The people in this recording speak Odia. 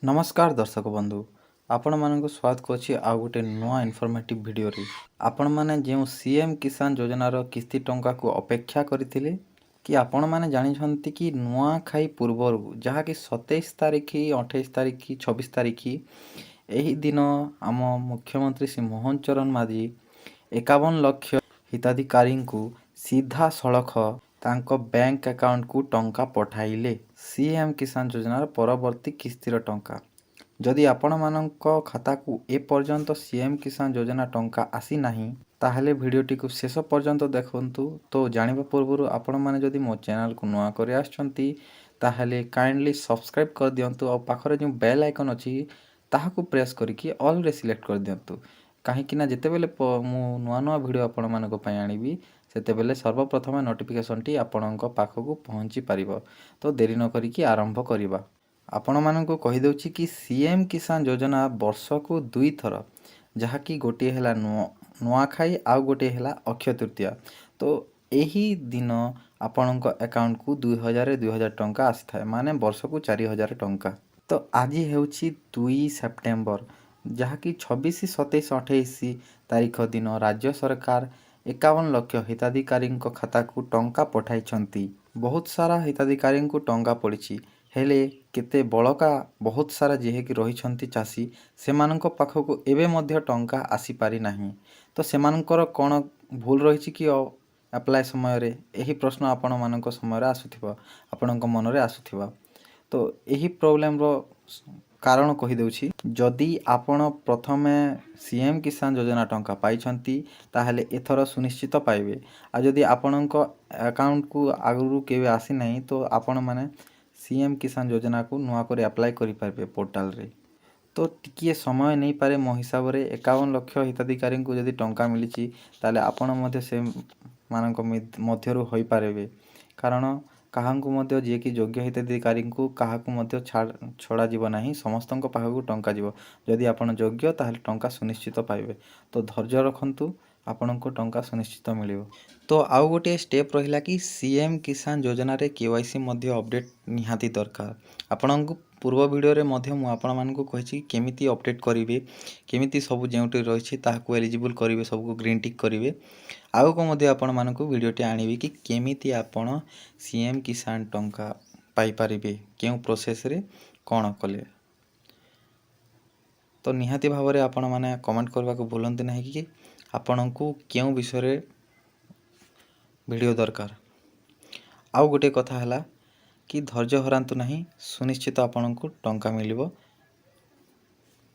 ନମସ୍କାର ଦର୍ଶକ ବନ୍ଧୁ, ଆପଣମାନଙ୍କୁ ସ୍ୱାଗତ କରୁଛି ଆଉ ଗୋଟେ ନୂଆ ଇନଫର୍ମେଟିଭ୍ ଭିଡ଼ିଓରେ। ଆପଣମାନେ ଯେଉଁ ସିଏମ୍ କିଷାନ ଯୋଜନାର କିସ୍ତି ଟଙ୍କାକୁ ଅପେକ୍ଷା କରିଥିଲେ କି, ଆପଣମାନେ ଜାଣିଛନ୍ତି କି ନୂଆଖାଇ ପୂର୍ବରୁ, ଯାହାକି 27 ତାରିଖ, 28 ତାରିଖ, 26 ତାରିଖ, ଏହି ଦିନ ଆମ ମୁଖ୍ୟମନ୍ତ୍ରୀ ଶ୍ରୀ ମୋହନ ଚରଣ ମାଝୀ 51 ଲକ୍ଷ ହିତାଧିକାରୀଙ୍କୁ ସିଧାସଳଖ ତାଙ୍କ ବ୍ୟାଙ୍କ ଆକାଉଣ୍ଟକୁ ଟଙ୍କା ପଠାଇଲେ, ସିଏମ୍ କିଷାନ ଯୋଜନାର ପରବର୍ତ୍ତୀ କିସ୍ତିର ଟଙ୍କା। ଯଦି ଆପଣମାନଙ୍କ ଖାତାକୁ ଏପର୍ଯ୍ୟନ୍ତ ସିଏମ୍ କିଷାନ ଯୋଜନା ଟଙ୍କା ଆସିନାହିଁ, ତାହେଲେ ଭିଡ଼ିଓଟିକୁ ଶେଷ ପର୍ଯ୍ୟନ୍ତ ଦେଖନ୍ତୁ। ତ ଜାଣିବା ପୂର୍ବରୁ ଆପଣମାନେ ଯଦି ମୋ ଚ୍ୟାନେଲକୁ ନୂଆ କରି ଆସିଛନ୍ତି, ତାହେଲେ କାଇଣ୍ଡଲି ସବସ୍କ୍ରାଇବ୍ କରିଦିଅନ୍ତୁ ଆଉ ପାଖରେ ଯେଉଁ ବେଲ୍ ଆଇକନ୍ ଅଛି, ତାହାକୁ ପ୍ରେସ୍ କରିକି ଅଲ୍ରେ ସିଲେକ୍ଟ କରିଦିଅନ୍ତୁ। କାହିଁକି ନା ଯେତେବେଳେ ମୁଁ ନୂଆ ନୂଆ ଭିଡ଼ିଓ ଆପଣମାନଙ୍କ ପାଇଁ ଆଣିବି, ସେତେବେଳେ ସର୍ବପ୍ରଥମେ ନୋଟିଫିକେସନ୍ଟି ଆପଣଙ୍କ ପାଖକୁ ପହଞ୍ଚି ପାରିବ। ତ ଡେରି ନ କରିକି ଆରମ୍ଭ କରିବା। ଆପଣମାନଙ୍କୁ କହିଦେଉଛି କି ସିଏମ୍ କିଷାନ ଯୋଜନା ବର୍ଷକୁ ଦୁଇଥର, ଯାହାକି ଗୋଟିଏ ହେଲା ନୂଆଖାଇ ଆଉ ଗୋଟିଏ ହେଲା ଅକ୍ଷୟ ତୃତୀୟା, ତ ଏହି ଦିନ ଆପଣଙ୍କ ଆକାଉଣ୍ଟକୁ 2000 2000 ଟଙ୍କା ଆସିଥାଏ, ମାନେ ବର୍ଷକୁ 4000 ଟଙ୍କା। ତ ଆଜି ହେଉଛି 2 ସେପ୍ଟେମ୍ବର, ଯାହାକି 26, 27, 28 ତାରିଖ ଦିନ ରାଜ୍ୟ ସରକାର 51 ଲକ୍ଷ ହିତାଧିକାରୀଙ୍କ ଖାତାକୁ ଟଙ୍କା ପଠାଇଛନ୍ତି। ବହୁତ ସାରା ହିତାଧିକାରୀଙ୍କୁ ଟଙ୍କା ପଡ଼ିଛି, ହେଲେ କେତେ ବଳକା ବହୁତ ସାରା ଯିଏକି ରହିଛନ୍ତି ଚାଷୀ, ସେମାନଙ୍କ ପାଖକୁ ଏବେ ମଧ୍ୟ ଟଙ୍କା ଆସିପାରି ନାହିଁ। ତ ସେମାନଙ୍କର କ'ଣ ଭୁଲ ରହିଛି କି ଆପ୍ଲାଏ ସମୟରେ? ଏହି ପ୍ରଶ୍ନ ଆପଣମାନଙ୍କ ସମୟରେ ଆସୁଥିବ, ଆପଣଙ୍କ ମନରେ ଆସୁଥିବ। ତ ଏହି ପ୍ରୋବ୍ଲେମର କାରଣ କହିଦେଉଛି। ଯଦି ଆପଣ ପ୍ରଥମେ ସିଏମ୍ କିଷାନ ଯୋଜନା ଟଙ୍କା ପାଇଛନ୍ତି, ତାହେଲେ ଏଥର ସୁନିଶ୍ଚିତ ପାଇବେ। ଆଉ ଯଦି ଆପଣଙ୍କ ଆକାଉଣ୍ଟକୁ ଆଗରୁ କେବେ ଆସିନାହିଁ, ତ ଆପଣମାନେ ସିଏମ୍ କିଷାନ ଯୋଜନାକୁ ନୂଆ କରି ଆପ୍ଲାଏ କରିପାରିବେ ପୋର୍ଟାଲରେ। ତ ଟିକିଏ ସମୟ ନେଇପାରେ। ମୋ ହିସାବରେ 51 ଲକ୍ଷ ହିତାଧିକାରୀଙ୍କୁ ଯଦି ଟଙ୍କା ମିଳିଛି, ତାହେଲେ ଆପଣ ମଧ୍ୟ ସେମାନଙ୍କ ମଧ୍ୟରୁ ହୋଇପାରିବେ। କାରଣ କାହାଙ୍କୁ ମଧ୍ୟ, ଯିଏକି ଯୋଗ୍ୟ ହିତାଧିକାରୀଙ୍କୁ କାହାକୁ ମଧ୍ୟ ଛଡ଼ାଯିବ ନାହିଁ, ସମସ୍ତଙ୍କ ପାଖକୁ ଟଙ୍କା ଯିବ। ଯଦି ଆପଣ ଯୋଗ୍ୟ, ତାହେଲେ ଟଙ୍କା ସୁନିଶ୍ଚିତ ପାଇବେ। ତ ଧୈର୍ଯ୍ୟ ରଖନ୍ତୁ, ଆପଣଙ୍କୁ ଟଙ୍କା ସୁନିଶ୍ଚିତ ମିଳିବ। ତ ଆଉ ଗୋଟିଏ ଷ୍ଟେପ୍ ରହିଲା କି ସିଏମ୍ କିଷାନ ଯୋଜନାରେ କେୱାଇସି ମଧ୍ୟ ଅପଡ଼େଟ୍ ନିହାତି ଦରକାର ଆପଣଙ୍କୁ। ପୂର୍ବ ଭିଡ଼ିଓରେ ମଧ୍ୟ ମୁଁ ଆପଣମାନଙ୍କୁ କହିଛି କେମିତି ଅପଡ଼େଟ୍ କରିବେ, କେମିତି ସବୁ ଯେଉଁଠି ରହିଛି ତାହାକୁ ଏଲିଜିବୁଲ୍ କରିବେ, ସବୁକୁ ଗ୍ରୀନ୍ ଟିକ୍ କରିବେ। ଆଗକୁ ମଧ୍ୟ ଆପଣମାନଙ୍କୁ ଭିଡ଼ିଓଟି ଆଣିବି କି କେମିତି ଆପଣ ସିଏମ୍ କିଷାନ ଟଙ୍କା ପାଇପାରିବେ, କେଉଁ ପ୍ରୋସେସ୍ରେ କ'ଣ କଲେ। ତ ନିହାତି ଭାବରେ ଆପଣମାନେ କମେଣ୍ଟ କରିବାକୁ ଭୁଲନ୍ତୁ ନାହିଁ କି ଆପଣଙ୍କୁ କେଉଁ ବିଷୟରେ ଭିଡ଼ିଓ ଦରକାର। ଆଉ ଗୋଟିଏ କଥା ହେଲା କି ଧୈର୍ଯ୍ୟ ହରାନ୍ତୁ ନାହିଁ, ସୁନିଶ୍ଚିତ ଆପଣଙ୍କୁ ଟଙ୍କା ମିଳିବ।